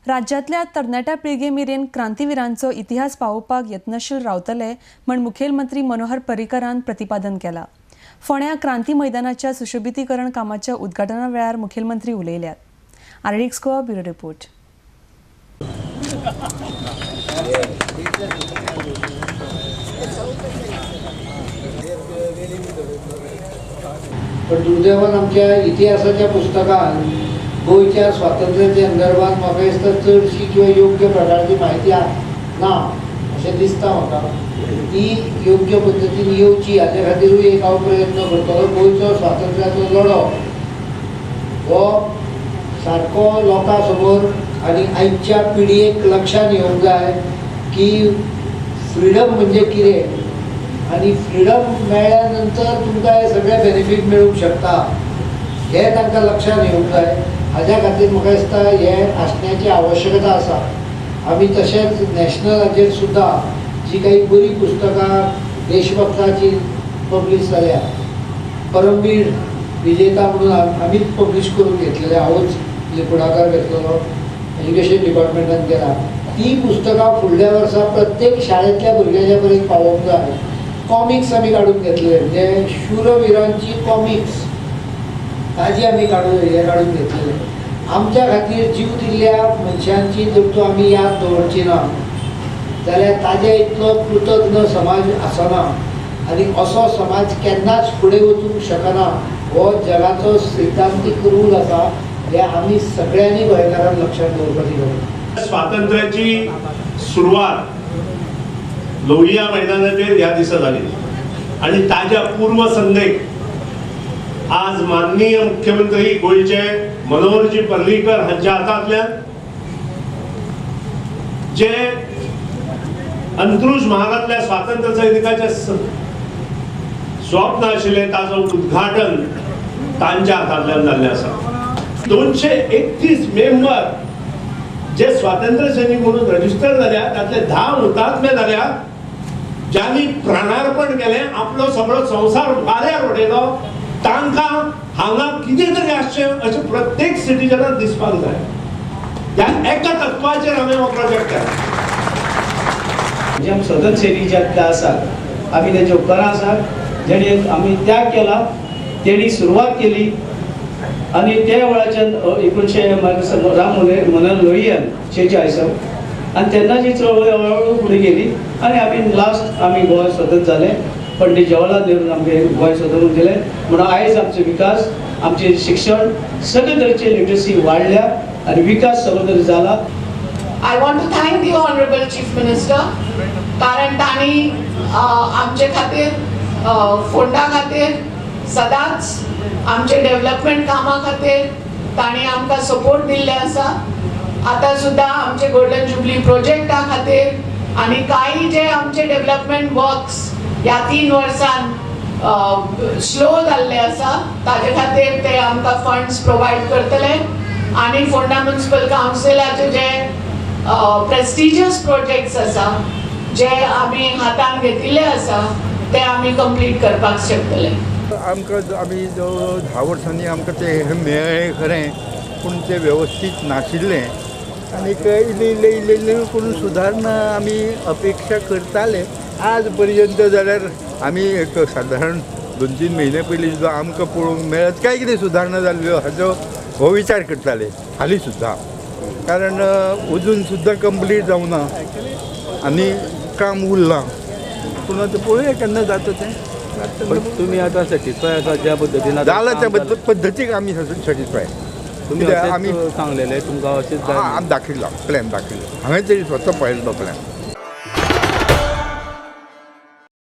राज्यांतल्या तरणाट्या पिळगे मेरेन क्रांतीविरांचो इतिहास पावोवपाक यत्नशील रावतले म्हण मुखेलमंत्री मनोहर पर्रीकरान प्रतिपादन केला. फोंड्या क्रांती मैदानाच्या सुशोभितीकरण कामाच्या उद्घाटना वेळार मुखेलमंत्री उलयल्यात. RDX Goa bureau report. पण दुर्दैवान आमच्या इतिहासाच्या पुस्तकान गोंयच्या स्वातंत्र्याच्या संदर्भात म्हाका दिसता चडशी किंवा योग्य प्रकारची म्हायती ना अशें दिसता म्हाका. ती योग्य पद्दतीन येवची हाजे खातीरूय एक हांव प्रयत्न करतलो. गोंयचो स्वातंत्र्याचो लढो हो सारको लोकां समोर आनी आयच्या पिळगेक लक्षांत येवंक जाय की फ्रिडम म्हणजे कितें आनी फ्रिडम मेळ्ळ्या नंतर तुमकां हे सगळे बेनिफीट मेळूंक शकता हें तांकां लक्षांत येवंक जाय. हाज्या खातीर म्हाका दिसता हें आसण्याची आवश्यकता आसा. आमी तशेंच नॅशनलाचेर सुद्दां जी काही बरी पुस्तकां देशभक्ताची पब्लीश जाल्या, परमवीर विजेता म्हणून आमीच पब्लीश करून घेतलेले, हांवूच फुडाकार घेतलेलो, एज्युकेशन डिपार्टमेंटान केला. ती पुस्तकां फुडल्या वर्सा प्रत्येक शाळेंतल्या भुरग्याच्या पर्यंत पावोवंक जाय. कॉमिक्स आमी काडून घेतले, म्हणजे शुरविरांची कॉमिक्स ताजी आमी काडून घेतलेले. आमच्या खातीर जीव दिल्ल्या मनशांची जर तो आमी याद दवरची ना जाल्यार ताजे इतलो कृतज्ञ समाज आसना आनी असो समाज केन्नाच फुडें वचूंक शकना. हो जगाचो सिद्धांतीक रूल आसा, हे आमी सगळ्यांनी गोंयकारांक लक्षांत दवरपाची गरज. स्वातंत्र्याची सुरवात लोहिया मैदानाचेर ह्या दिसा जाली आनी ताज्या पूर्वसंध्येक आज माननीय मुख्यमंत्री गोंयचे मनोहरजी पर्रीकर हांच्या हातांतल्यान जे अंत्रुज म्हालांतल्या स्वातंत्र्य सैनिकाचे स्वप्न आशिल्लें ताजो उद्घाटन तांच्या हातांतल्यान जाल्लें आसा. 231 मेंबर जे स्वातंत्र्य सैनिक म्हणून रजिस्टर जाल्या तातले 10 हुतात्मे जाल्या, ज्यांनी प्राणार्पण केलें, आपलो सगळो संवसार वाऱ्यार उडयलो, तांकां हांगा कितें तरी आसचें अशें प्रत्येक सिटीजनाक दिसपाक जाय. ह्या एका तत्वाचेर हांवें हो प्रोजेक्ट केला. जे आमी स्वतंत्र सैनिक जे आसात आमी तेंचे उपकारां आसात, जेणे आमी त्याग केला, तेणी सुरवात केली आनी त्या वेळाच्यान 19 राम मनोहर लोहियान 46 आनी तेन्नाची चळवळ हळूहळू फुडें गेली आनी आमी लास्ट आमी गोंय स्वतंत्र जालें. पंडित जवाहरलाल नेहरू आमगे गोंय स्वतंत्र दिलें म्हणून आयज आमचो विकास, आमचें शिक्षण सगळे तरेची लिटरसी वाडल्या आनी विकास सगळे तरेन जाला. I want to thank the Honorable Chief Minister कारण तांणी आमचे खातीर, फोंडा खातीर सदांच आमचे डेव्हलपमेंट कामा खातीर तांणी आमकां सपोर्ट दिल्ले आसा. आतां सुद्दां आमचे गोल्डन जुबली प्रोजेक्टा खातीर आनी कांय जे आमचे डेव्हलपमेंट वर्क्स ह्या 3 वर्सान स्लो जाल्ले आसा ताजे खातीर ते आमकां फंड्स प्रोवायड करतले. आनी फोंडा म्युनिसिपल कावन्सिलाचे जे प्रेस्टिजियस प्रोजेक्ट्स आसा जे आमी हातान घेतिल्ले आसा ते आमी कंप्लीट करपाक शकतले. आमकां आमी जवळ 10 वर्सांनी आमकां तें मेळ्ळें खरें, पूण तें व्यवस्थीत नाशिल्लें आनीक इल्लें इल्लें इल्लें इल्लें करून सुदारणा आमी अपेक्षा करताले. आज पर्यंत जाल्यार आमी एक सादारण 2-3 म्हयने पयलीं सुद्दां आमकां पळोवंक मेळत काय कितें सुदारणा जाल्ल्यो हाचो हो विचार करताले हालीं सुद्दां, कारण अजून सुद्दां कंप्लीट जावना आनी काम उरलां. पूण आतां पळोवया केन्ना जाता तें. तुमी आतां सॅटिस्फाय आसा ज्या पद्दतीन जाला त्या पद्दतीक आमी सॅटिस्फाय. तुमी आमी सांगलेलें तुमकां अशेंच आमी दाखयला प्लॅन, दाखयलो हांवें तरी स्वता पळयलो प्लॅन.